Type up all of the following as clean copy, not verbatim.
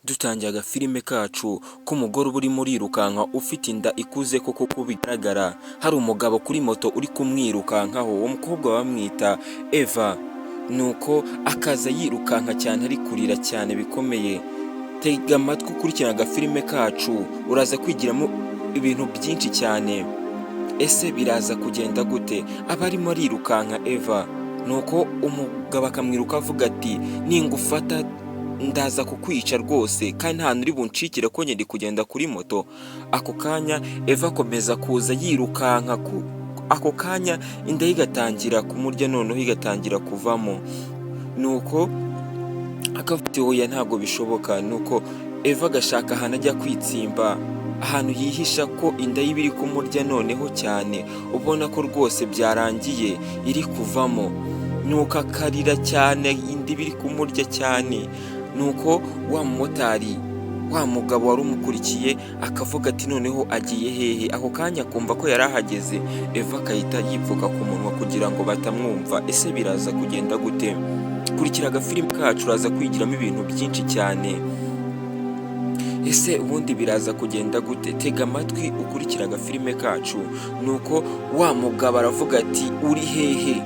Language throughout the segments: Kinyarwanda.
Dutangiye agafilime kacu k'umugore uba urimo urirukanka ufite inda ikuze koko, uko bigaragara hari umugabo kuri moto uri kumwirukankaho. Uwo mukobwa bamwita Eva. Nuko akaza yirukanka cyane, ari kurira cyane bikomeye. Tega amatwi ukurikirana agafilime kacu, uraza kwigiramo ibintu byinshi cyane. Ese biraza kugenda gute? Aba arimo arirukanka Eva, nuko umugabo akamwiruka avuga ati: "Ningufata ndaza kukwica rwose, kandi nta hantu uri buncikire ko ndi kugenda kuri moto." Ako kanya Eva akomeza kuza yirukanka ku ako kanya inda ye igatangira kumurya, noneho igatangira kuvamo. Nuko akavuga ati: "Oya, ntabwo bishoboka." Nuko Eva agashaka ahantu ajya kwitsimba, ahantu yihisha, ko inda ye iba iri kumurya noneho cyane, ubona ko rwose byarangiye iri kuvamo. Nuko akarira cyane, inda iba iri kumurya cyane. Nuko wa mumotari, wa mugabo wari umukurikiye, akavuga ati: "Noneho agiye hehe?" Ako kanya akumva ko yari ahageze, Eva akahita yipfuka ku munwa kugira ngo batamwumva. Ese biraza kugenda gute? Kurikira agafilimi kacu, uraza kwigiramo ibintu byinshi cyane. Ese ubundi biraza kugenda gute? Tega amatwi ukurikira agafilime kacu. Nuko wa mugabo aravuga ati: "Uri hehe?"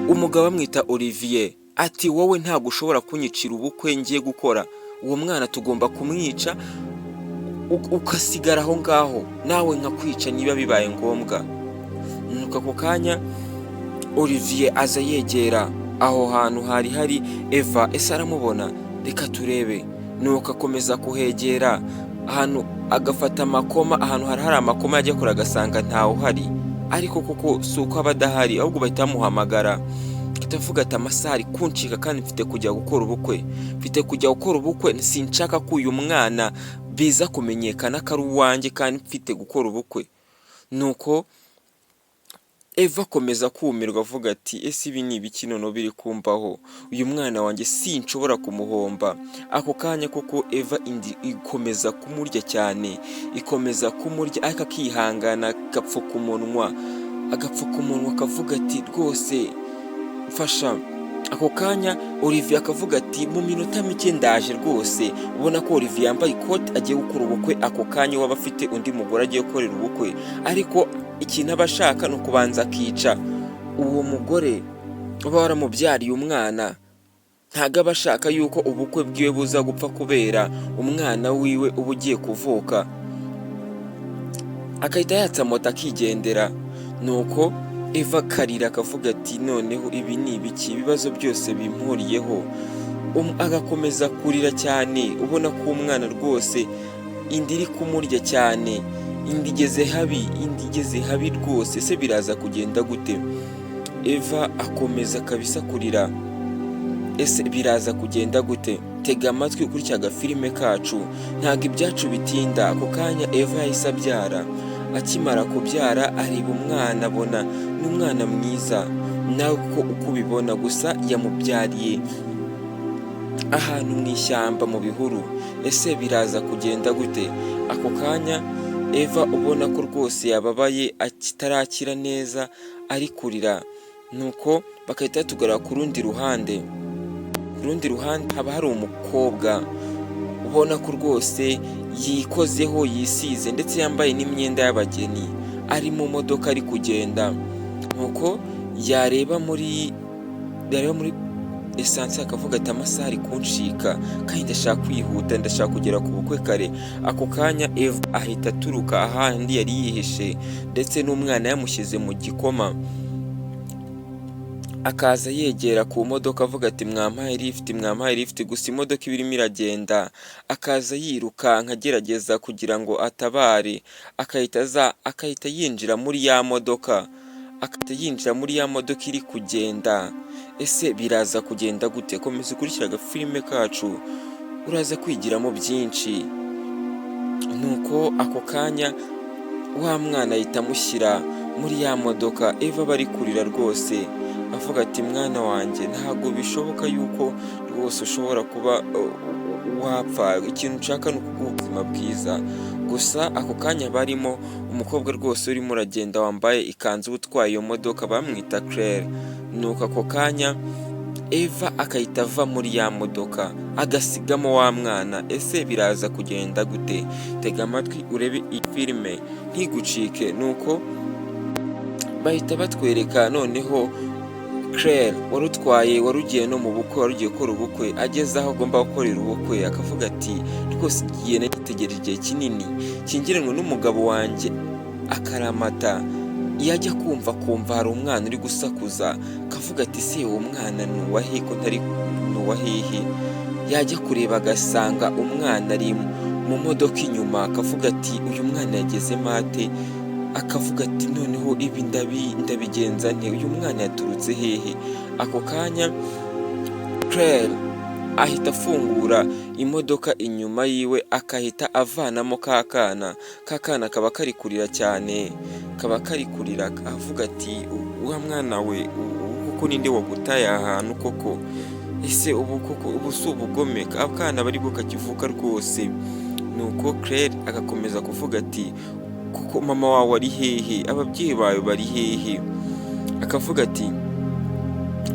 Umugabo amwita Olivier, ati: "Wowe ntabwo ushobora kunyicira ubukwe ngiye gukora. Uwo mwana tugomba kumwica, ugasigara aho ngaho, nawe nkakwica niba bibaye ngombwa." Nuko ako kanya Olivier aza yegera aho hantu hari hari Eva. Ese aramubona? Reka turebe. Nuko akomeza kuhegera ahantu, agafata amakoma ahantu hari hari amakoma, yajya kure agasanga ntawe uhari. Ariko koko si uko aba adahari, ahubwo bahita bamuhamagara. Ndavuga ati: "Amasaha ari kuncika kandi mfite kujya gukora ubukwe, mfite kujya gukora ubukwe. Sinshaka ko uyu mwana biza kumenyekana ko ari uwanjye kandi mfite gukora ubukwe." Nuko Eva akomeza kumirwa, avuga ati: "Ese ibi ni ibiki noneho biri kumbaho? Uyu mwana wanjye sinshobora kumuhomba." Ako kanya koko Eva indi ikomeza kumurya cyane, ikomeza kumurya, ariko akihangana, agapfuka umunwa, agapfuka umunwa, akavuga ati: "Rwose mfasha." Ako kanya Olivier akavuga ati: "Mu minota mike ndaje rwose." Ubona ko Olivier yambaye ikote, agiye gukora ubukwe. Ako kanya waba afite undi mugore agiye gukorera ubukwe, ariko ikintu aba ashaka ni ukubanza akica uwo mugore uba waramubyariye umwana. Ntabwo aba ashaka yuko ubukwe bwiwe buza gupfa kubera umwana wiwe uba ugiye kuvuka. Agahita yatsa moto akigendera. Nuko Eva akarira, akavuga ati: "Noneho ibi ni ibiki? Ibibazo byose bimpuriyeho." Agakomeza kurira cyane, ubona ko umwana rwose inda iri kumurya cyane, inda igeze habi, inda igeze habi rwose. Ese biraza kugenda gute? Eva akomeza kabisa kurira. Ese biraza kugenda gute? Tega amatwi ukurikira agafilime kacu, ntabwo ibyacu bitinda. Ako kanya Eva yahise abyara. Akimara kubyara areba umwana, abona ni umwana mwiza nawe ko uko ubibona. Gusa yamubyariye ahantu mu ishyamba, mu bihuru. Ese biraza kugenda gute? Ako kanya Eva ubona ko rwose yababaye, akitarakira neza, ari kurira. Nuko bagahita batugarura ku rundi ruhande. Ku rundi ruhande haba hari umukobwa ubona ko rwose yikozeho, yisize, ndetse yambaye n'imyenda y'abageni, ari mu modoka ari kugenda. Nuko yareba muri esanse, akavuga ati: "Amasaha ari kuncika kandi ndashaka kwihuta, ndashaka kugera ku bukwe kare." Ako kanya Eva ahita aturuka ahandi yari yihishe, ndetse n'umwana yamushyize mu gikoma, akaza yegera ku modoka avuga ati: "Mwampaye lift, mwampaye lift." Gusa imodoka iba irimo iragenda, akaza yirukanka agerageza kugira ngo atabare, akahita aza, akahita yinjira muri ya modoka, akahita yinjira muri ya modoka iri kugenda. Ese biraza kugenda gute? Komeza ukurikira agafilime kacu, uraza kwigiramo byinshi. Nuko ako kanya wa mwana ahita amushyira muri ya modoka. Eva bari kurira rwose, avuga ati: "Mwana wanjye, ntabwo bishoboka yuko rwose ushobora kuba wapfa. Ikintu nshaka ni ukuguha ubuzima bwiza." Gusa ako kanya barimo umukobwa rwose urimo uragenda wambaye ikanzu, utwaye iyo modoka bamwita Claire. Nuko ako kanya Eva akahita ava muri ya modoka, agasigamo wa mwana. Ese biraza kugenda gute? Tega amatwi urebe iyi filime, ntigucike. Nuko bahita batwereka noneho Claire wari utwaye, wari ugiye no mu bukwe, wari ugiye gukora ubukwe, ageze aho agomba gukorera ubukwe, akavuga ati: "Rwose igihe nagitegereje, igihe kinini nshyingiranwe n'umugabo wanjye akaramata." Yajya kumva kumva hari umwana uri gusakuza, akavuga ati: "Se uwo mwana ni uwahe ko ntari, ni uwa hehe?" Yajya kureba agasanga umwana ari mu modoka inyuma, akavuga ati: "Uyu mwana yagezemo ate?" Akavuga ati: "Noneho ibi ndabigenza nte? Uyu mwana yaturutse hehe?" Ako kanya Claire ahita afungura imodoka inyuma yiwe, akahita avanamo ka kana. Ka kana kaba kari kurira cyane, kaba kari kurira, avuga ati: "Wa mwana we, ubu koko ninde wagutaye aha hantu koko? Ese ubu koko ubu si ubugome?" Akana bari bwo kakivuka rwose. Nuko Claire agakomeza kuvuga ati: "Kuko mama wawe ari hehe? Ababyeyi bawe bari hehe?" Akavuga ati: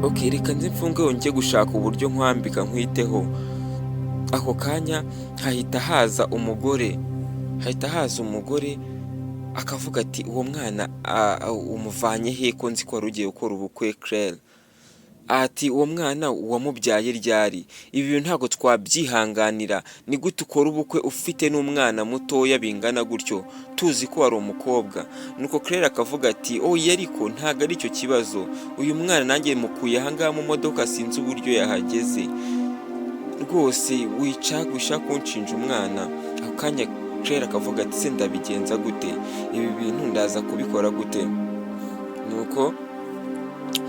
"Ok, reka nze mfunge njye gushaka uburyo nkwambika nkwiteho." Ako kanya hahita haza umugore, hahita haza umugore, akavuga ati: "Uwo mwana umuvanye he, ko nzi ko wari ugiye gukora ubukwe?" Claire ati: "Uwo mwana wamubyaye ryari? Ibi bintu ntabwo twabyihanganira. Ni gute ukora ubukwe ufite n'umwana mutoya bingana gutyo, tuzi ko wari umukobwa?" Nuko Claire akavuga ati: "Oya, ariko ntabwo ari icyo kibazo. Uyu mwana nanjye mukuye ahangaha mu modoka, sinzi uburyo yahageze. Rwose wica wishaka kunshinja umwana." Ako kanya Claire akavuga ati: "Se ndabigenza gute? Ibi bintu ndaza kubikora gute?" Nuko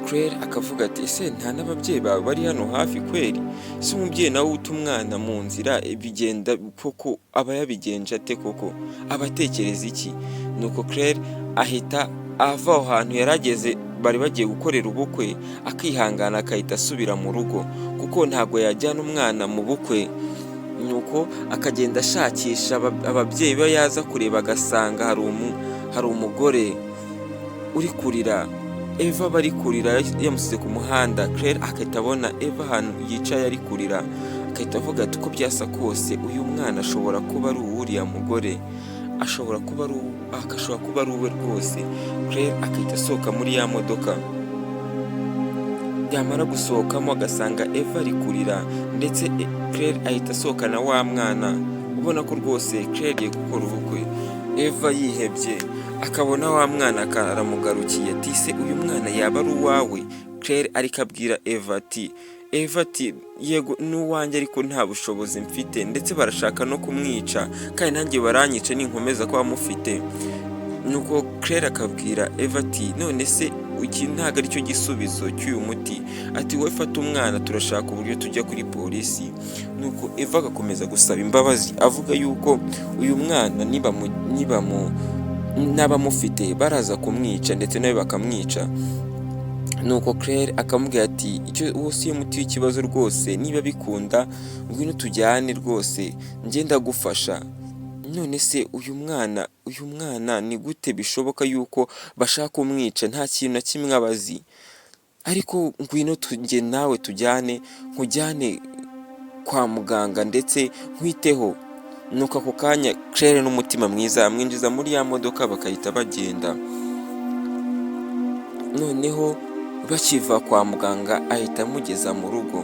Claire akavuga ati: "Ese nta n'ababyeyi bawe bari hano hafi kweri? Ese umubyeyi nawe uta umwana mu nzira bigenda koko, aba yabigenje ate koko? Aba atekereza iki?" Nuko Claire ahita ava aho hantu yari ageze bari bagiye gukorera ubukwe, akihangana akahita asubira mu rugo, kuko ntabwo yajyana umwana mu bukwe. Nuko akagenda ashakisha ababyeyi be, yaza kureba agasanga hari umugore uri kurira. Eva bari kurira, yamusize ku muhanda. Claire agahita abona Eva ahantu yicaye ari kurira, agahita avuga ati: "Uko byasa kose uyu mwana ashobora kuba ari uwuriya mugore, ashobora kuba ari uwe rwose." Claire agahita asohoka muri ya modoka. Yamara gusohokamo agasanga Eva ari kurira, ndetse Claire ahita asohokana wa mwana, ubona ko rwose Claire agiye gukora ubukwe. Eva yihebye akabona wa mwana aramugarukiye, ati: "Se uyu mwana yaba ari uwawe?" Claire ariko abwira Eva ati, Eva ati: "Yego, ni uwanjye, ariko nta bushobozi mfite, ndetse barashaka no kumwica, kandi nanjye baranyica ninkomeza kuba mufite." Nuko Claire akabwira Eva ati: "None se iki ntabwo aricyo gisubizo cy'uyu muti?" Ati: "Wowe fata umwana, turashaka uburyo tujya kuri polisi." Nuko Eva agakomeza gusaba imbabazi, avuga yuko uyu mwana n'abamufite baraza kumwica, ndetse nawe bakamwica. Nuko Claire akamubwira ati: "Icyo uwo si yo muti w'ikibazo rwose. Niba bikunda ngwino tujyane rwose, njye ndagufasha. None se uyu mwana ni gute bishoboka yuko bashaka kumwica, nta kintu na kimwe aba azi? Ariko ngwino tujye nawe tujyane, nkujyane kwa muganga ndetse nkwiteho." Nuko ako kanya Claire n'umutima mwiza amwinjiza muri ya modoka, bakahita bagenda. Noneho bakiva kwa muganga ahita amugeza mu rugo.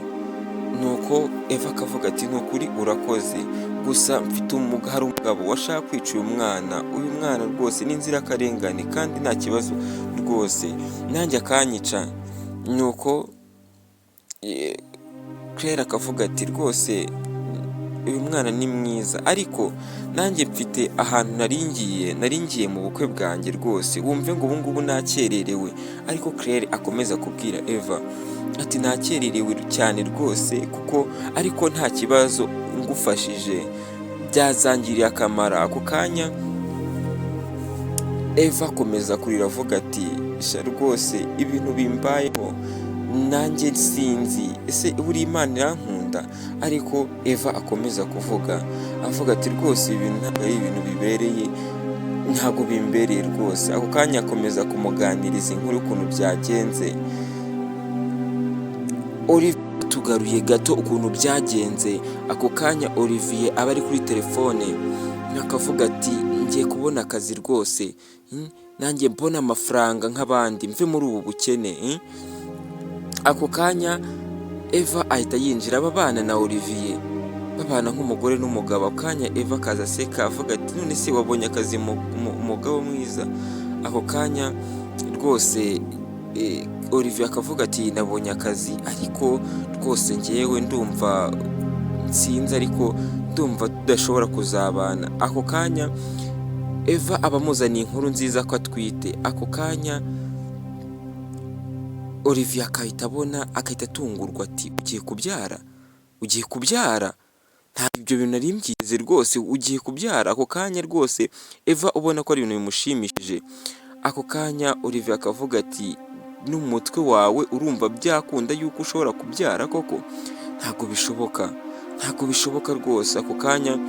Nuko Eva akavuga ati: "Ni ukuri urakoze, gusa mfite hari umugabo washaka kwica uyu mwana. Uyu mwana rwose ni inzirakarengane kandi nta kibazo rwose, nanjye akanyica." Nuko Claire akavuga ati: "Rwose uyu mwana ni mwiza, ariko nanjye mfite ahantu nari ngiye mu bukwe bwanjye rwose, wumve ngo ubu ngubu nakererewe." Ariko Claire akomeza kubwira Eva ati: "Nakererewe cyane rwose kuko, ariko nta kibazo, ngufashije byazangiriye akamaro." Ako kanya Eva akomeza kurira, avuga ati: "Sha rwose ibintu bimbayeho nanjye sinzi, ese buriya Imana irankunda?" Ariko Eva akomeza kuvuga, avuga ati: "Rwose ibi bintu ntabwo ari ibintu bibereye, ntabwo bimbereye rwose." Ako kanya akomeza kumuganiriza inkuru y'ukuntu byagenze. Olivier tugaruye gato ukuntu byagenze. Ako kanya Olivier aba ari kuri telefone, akavuga ati: "Ngiye kubona akazi rwose, nanjye mbona amafaranga nk'abandi, mve muri ubu bukene." Ako kanya Eva ahita yinjira. Aba bana na Olivier babana nk'umugore n'umugabo. Ako kanya Eva akaza aseka, avuga ati: "None se wabonye akazi, mugabo mwiza?" Ako kanya rwose Olivier akavuga ati: "Nabonye akazi, ariko rwose ngewe ndumva nsinzi, ariko ndumva tudashobora kuzabana." Ako kanya Eva aba amuzaniye inkuru nziza ko atwite. Ako kanya Olivier akahita abona, agahita atungurwa, ati: "Ugiye kubyara? Ugiye kubyara? Ntabwo ibyo bintu nari mbyize rwose, ugiye kubyara?" Ako kanya rwose Eva ubona ko ari ibintu bimushimishije. Ako kanya Olivier akavuga ati: "N'umutwe wawe urumva byakunda yuko ushobora kubyara koko? Ntabwo bishoboka, ntabwo bishoboka rwose." Ako kanya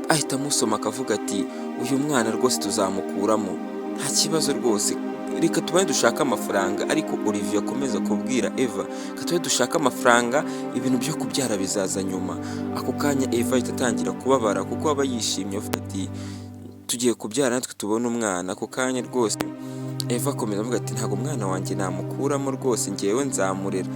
ahita amusoma, akavuga ati: "Uyu mwana rwose tuzamukuramo, nta kibazo rwose, reka tubane dushake amafaranga." Ariko Olivier akomeza kubwira Eva: "Reka tube dushake amafaranga, ibintu byo kubyara bizaza nyuma." Ako kanya Eva ahita atangira kubabara, kuko aba yishimye, avuga ati: "Tugiye kubyara natwe tubone umwana." Ako kanya rwose Eva akomeza avuga ati: "Ntabwo umwana wanjye namukuramo rwose, ngewe nzamurera."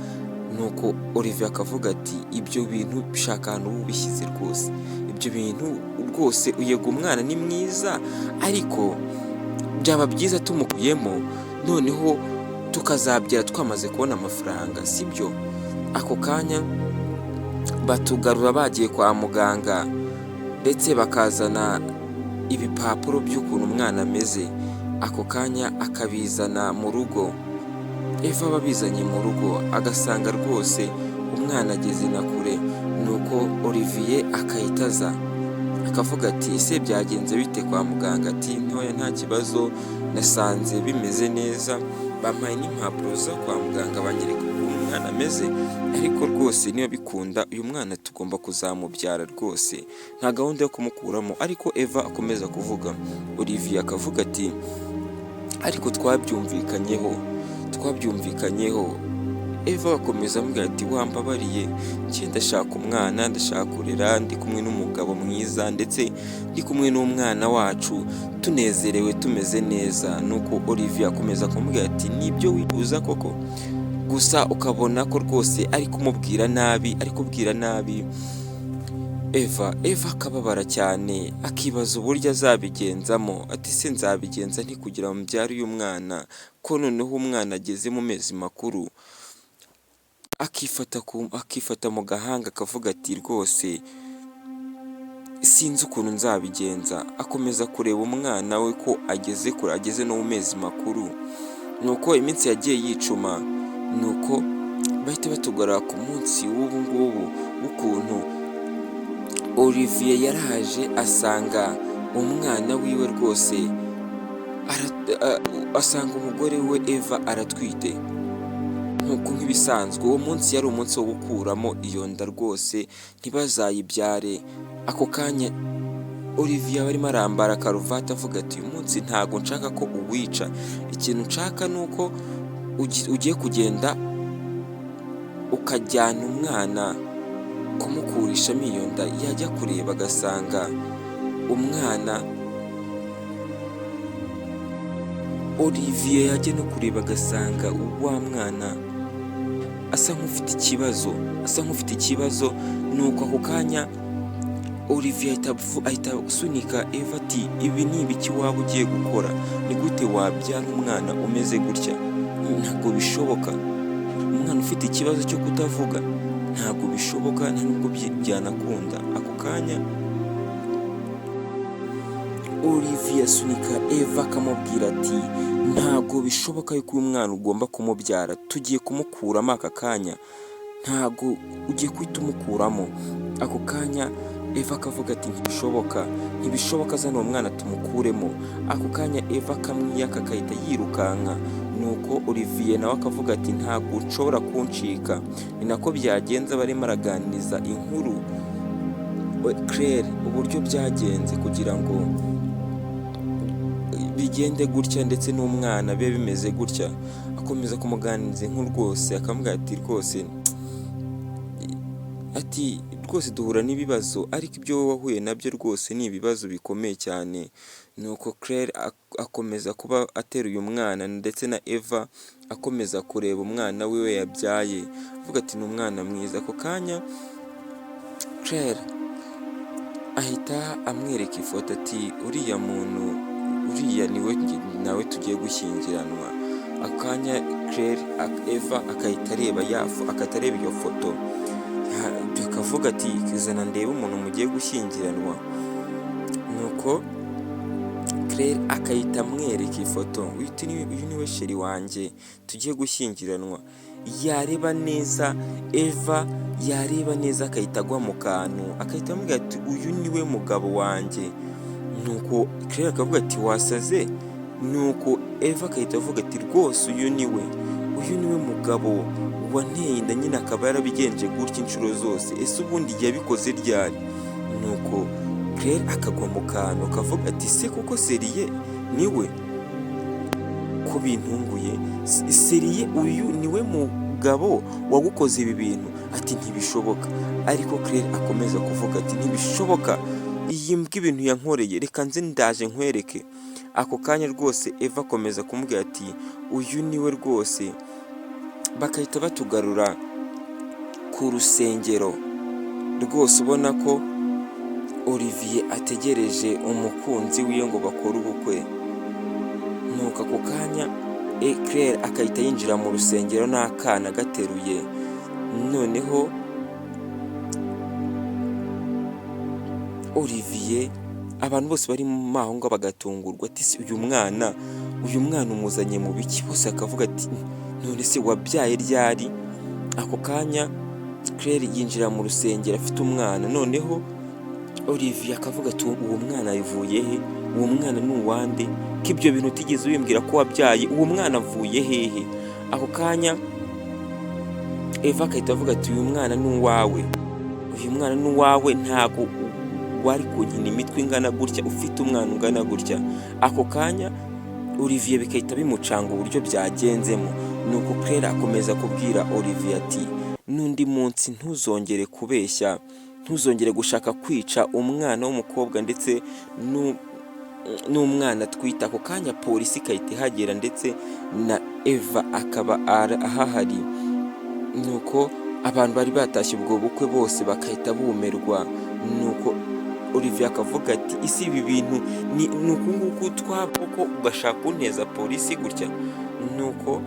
Nuko Olivier akavuga ati: "Ibyo bintu shaka ahantu uba ubishyize rwose, ibyo bintu rwose. Yego umwana ni mwiza, ariko byaba byiza tumukuyemo, noneho tukazabyara twamaze kubona amafaranga, sibyo?" Ako kanya batugarura bagiye kwa muganga, ndetse bakazana ibipapuro by'ukuntu umwana ameze. Ako kanya akabizana mu rugo. Eva aba abizanye mu rugo, agasanga rwose umwana ageze na kure. Nuko Olivier akahita aza, akavuga ati: "Ese byagenze bite kwa muganga?" Ati: "Ntoya, nta kibazo, nasanze bimeze neza, bampaye n'impapuro zo kwa muganga, banyereka uko umwana ameze, ariko rwose niba bikunda uyu mwana tugomba kuzamubyara rwose, nta gahunda yo kumukuramo." Ariko Eva akomeza kuvuga, Olivier akavuga ati: "Ariko twabyumvikanyeho, twabyumvikanyeho." Eva agakomeza amubwira ati: "Wambabariye, njye ndashaka umwana, ndashaka kurera ndi kumwe n'umugabo mwiza, ndetse ndi kumwe n'umwana wacu, tunezerewe, tumeze neza." Nuko Olivier akomeza kumubwira ati: "Nibyo wifuza koko?" Gusa ukabona ko rwose ari kumubwira nabi, ari kubwira nabi Eva. Eva akababara cyane, akibaza uburyo azabigenzamo, ati: "Se nzabigenza nti kugira ngo mbyare uyu mwana, ko noneho umwana ageze mu mezi makuru?" Akifata mu gahanga, akavuga ati: "Rwose sinzi ukuntu nzabigenza." Akomeza kureba umwana we ko ageze kure, ageze no mu mezi makuru. Nuko iminsi yagiye yicuma, nuko bahita batugarura ku munsi w'ubu ngubu, w'ukuntu Olivier yaraje asanga umwana wiwe rwose, asanga umugore we Eva aratwite nk'uko nk'ibisanzwe. Uwo munsi yari umunsi wo gukuramo iyo nda rwose, ntibazayibyare. Ako kanya Olivier aba arimo arambara karuvati, avuga ati: "Uyu munsi ntabwo nshaka ko uwica, ikintu nshaka ni uko ugiye kugenda ukajyana umwana kumukurishamo iyo nda." Yajya kureba agasanga umwana, Olivier yajya no kureba agasanga wa mwana asa nk'ufite ikibazo, asa nk'ufite ikibazo. Nuko ako kanya Olivier ahita asunika Eva ati: "Ibi ni ibiki waba ugiye gukora? Ni gute wabyara umwana umeze gutya? Ntabwo bishoboka, umwana ufite ikibazo cyo kutavuga, ntabwo bishoboka, nta nubwo byanakunda." Ako kanya Olivier asunika Eva, akamubwira ati: "Ntabwo bishoboka yuko uyu mwana ugomba kumubyara, tugiye kumukuramo aka kanya, ntabwo ugiye guhita umukuramo." Ako kanya Eva akavuga ati: "Ntibishoboka, ntibishoboka, zana uwo mwana tumukuremo." Ako kanya Eva akamwiyaka, akahita yirukanka. Nuko Olivier nawe akavuga ati: "Ntabwo nshobora kuncika." Ni nako byagenze, barimo araganiriza inkuru Claire uburyo byagenze kugira ngo Bigende gutya ndetse n'umwana bibe bimeze gutya. Akomeza kumuganiriza inkuru rwose, akamubwira ati rwose, ati rwose duhura n'ibibazo, ariko ibyo wowe wahuye nabyo rwose ni ibibazo bikomeye cyane. Nuko Claire akomeza kuba ateruye umwana, ndetse na Eva akomeza kureba umwana wiwe yabyaye, avuga ati ni umwana mwiza. Ako kanya Claire ahita amwereka ifoto, ati uriya muntu, uriya niwe nawe tugiye gushyingiranwa. Ako kanya Claire, Eva akahita areba ya akahita areba iyo foto, akavuga ati zana ndebe umuntu mugiye gushyingiranwa. Nuko Claire akahita amwereka ifoto, uyu niwe chéri wanjye tugiye gushyingiranwa. Yareba neza, Eva yareba neza, akahita agwa mu kantu, akahita amubwira ati uyu niwe mugabo wanjye. Nuko Claire akavuga ati wasaze? Nuko Eva akahita avuga ati rwose uyu niwe mugabo wanteye inda nyine, akaba yarabigenje gutya inshuro zose. Ese ubundi yabikoze ryari? Nuko Claire akagwa mu kantu, akavuga ati se koko sérieux, niwe ko bintunguye? Sérieux, uyu niwe mugabo wagukoze ibi bintu? Ati ntibishoboka. Ariko Claire akomeza kuvuga ati ntibishoboka, iyi mbwa ibintu yankoreye, reka nze ndaje nkwereke. Ako kanya rwose Eva akomeza kumubwira ati uyu niwe rwose. Bagahita batugarura ku rusengero rwose, ubona ko Olivier ategereje umukunzi wiwe ngo bakore ubukwe. Nuko ako kanya Claire akahita yinjira mu rusengero n'akana gateruye. Noneho Olivier, abantu bose bari mu aho ngaho bagatungurwa, ati se uyu mwana umuzanye mu biki? Bose akavuga ati none se wabyaye ryari? Ako kanya Claire yinjira mu rusengero afite umwana. Noneho Olivier akavuga ati uwo mwana avuye he? Uwo mwana ni uwande, ko ibyo bintu utigeze wimbwira ko wabyaye? Uwo mwana avuye hehe? Ako kanya Eva agahita avuga ati uyu mwana ni uwawe, uyu mwana ni uwawe, ntabwo wari kunkina imitwe ingana gutya ufite umwana ungana gutya. Ako kanya Olivier bigahita bimucanga uburyo byagenzemo. Nuko Claire akomeza kubwira Olivier ati n'undi munsi ntuzongere kubeshya, ntuzongere gushaka kwica umwana w'umukobwa ndetse n'umwana atwite. Ako kanya polisi igahita ihagera, ndetse na Eva akaba ahahari. Nuko abantu bari batashye ubwo bukwe bose bagahita bumirwa. Nuko Olivier akavuga ati isi ibi bintu ni uku nguku twaba koko, ugashaka kunteza polisi gutya? Nuko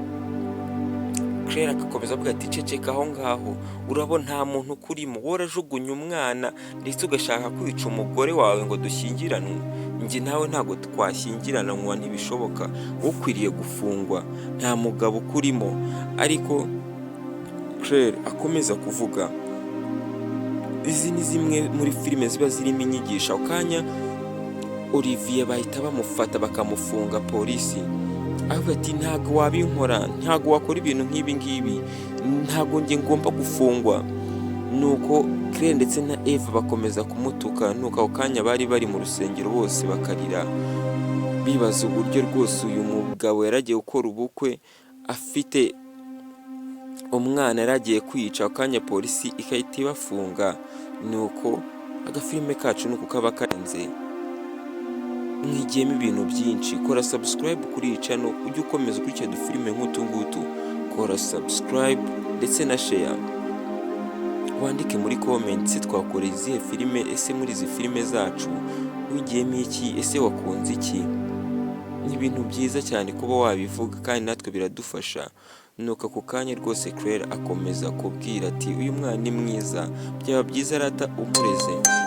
Claire agakomeza avuga ati ceceka aho ngaho, urabona nta muntu ukurimo, wowe urajugunya umwana ndetse ugashaka kwica umugore wawe ngo dushyingiranwe. Njye nawe ntabwo twashyingiranwa, ntibishoboka, ukwiriye gufungwa, nta mugabo ukurimo. Ariko Claire akomeza kuvuga. Izi ni zimwe muri filime ziba zirimo inyigisho. Ako kanya Olivier bahita bamufata bakamufunga. Polisi avuga ati ntabwo wabinkora, ntabwo wakora ibintu nk'ibi ngibi, ntabwo njye ngomba gufungwa. Nuko Claire ndetse na Eva bakomeza kumutuka. Nuko ako kanya bari bari mu rusengero bose bakarira, bibaza uburyo rwose uyu mugabo yaragiye gukora ubukwe afite umwana yari agiye kwica. Ako kanya polisi igahita ibafunga. Nuko agafilime kacu nuko kaba karenze, mwigiyemo ibintu byinshi. Kora subscribe kuri iyi channel, ujye ukomeza ukurikira udufilime nk'utu ngutu. Kora subscribe ndetse na share, wandike muri comments twakora izihe filime. Ese muri izi filime zacu wigiyemo iki? Ese wakunze iki? Ni ibintu byiza cyane kuba wabivuga, kandi natwe biradufasha. Nuko ako kanya rwose Claire akomeza kubwira ati uyu mwana ni mwiza, byaba byiza rata umureze.